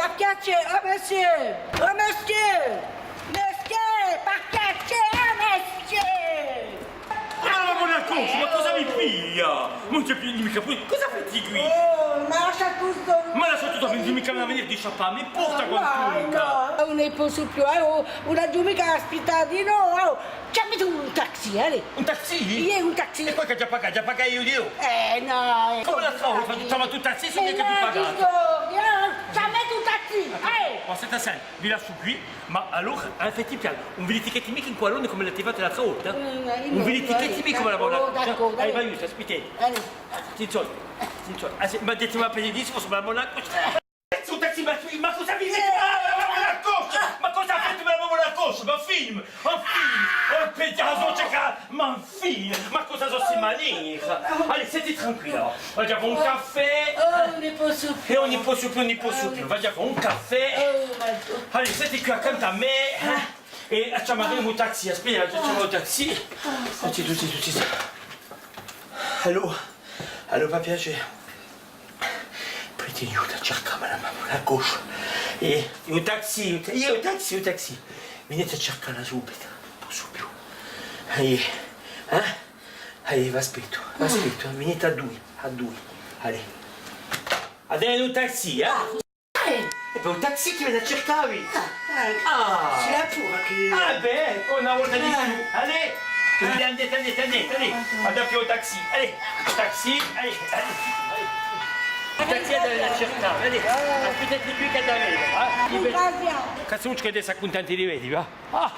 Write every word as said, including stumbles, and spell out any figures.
Par piacè, oh monsieur! Oh monsieur! Monsieur, par piacè, oh monsieur! Ah, ma Madonna Coscia, ma cosa vi piglia? Ùn ci hè più micca più. Cosa feti quì? Oh, ma lascia tuttu. Ma lascia tuttu, ùn ci hè micca a manera di sciappà, mi porta qualcun'altra. No, no, ùn ne possu più, eh, oh, ùn aghju micca à aspittà di no, oh. Chjamati un taxi, allez. Un taxi? Iè, un taxi. È quì chì aghju da pagà, aghju da pagà eiu, eiu. Eh, nò, eh. Cumu l'altra volta, aghju chjamatu un taxi, sò micca più pagatu. Chjamati un taxi, eh. Chjamati un taxi, eh. Ma senti, senti, vi lasciu quì, ma allora, eh, feti pianu, ùn vi liticheti micca in quallone cum'è l'avete fattu l'altra volta, eh? Mm, ùn vi liticheti micca cum'è l'altra volta. Oh, d'accordu, d'accordu. Allez, vai, aspetta. Allez. Attenzione, attenzione. Ah, sì, ma ditemi appena di discorsu, ma Madonna Coscia. Su taxi, ma, ma cosa vi feti? Ah, ma, ma, ma, ma, ma cosa feti, ma, ma, ma, ma, cosa? Ma film, un film, un pedasu, ma film, ma cosa sò sti manere? Allez, seti tranquilla, va à fà un caffè. Oh, ùn ne possu più. È ùn ne possu più, ùn ne possu più. Va à fà un caffè. Oh, ma... Allez, seti quì accantu à mè, eh? È chjamaremu un taxi, aspetta, chjamaremu un taxi. Tutti, tutti, tutti. Allô? Allô, par piacè. Pudeti vene à circà mi a Madonna Coscia? Eh, un taxi, un ta-, iè, un taxi, un taxi. Venite à circalla subitu, ùn possu più. Eh, eh? Eh, v'aspettu, v'aspettu, venite à dui, à dui. Allez. Andemu in un taxi, eh? È poi un taxi chì vene à circà vi. Ah, eh, ah. Ci hè puru chì... Ah, bè, una volta di più. Allez. Andate, andate, andate, andate. Andate à piglià un taxi. Allez, taxi, allez, allez, allez. Un taxi vene à circà, allez. Aspettate quì ch'aghju da vede, eh. Grazie. Cazzucci chì s'accuntenti di vedi, và. Ah.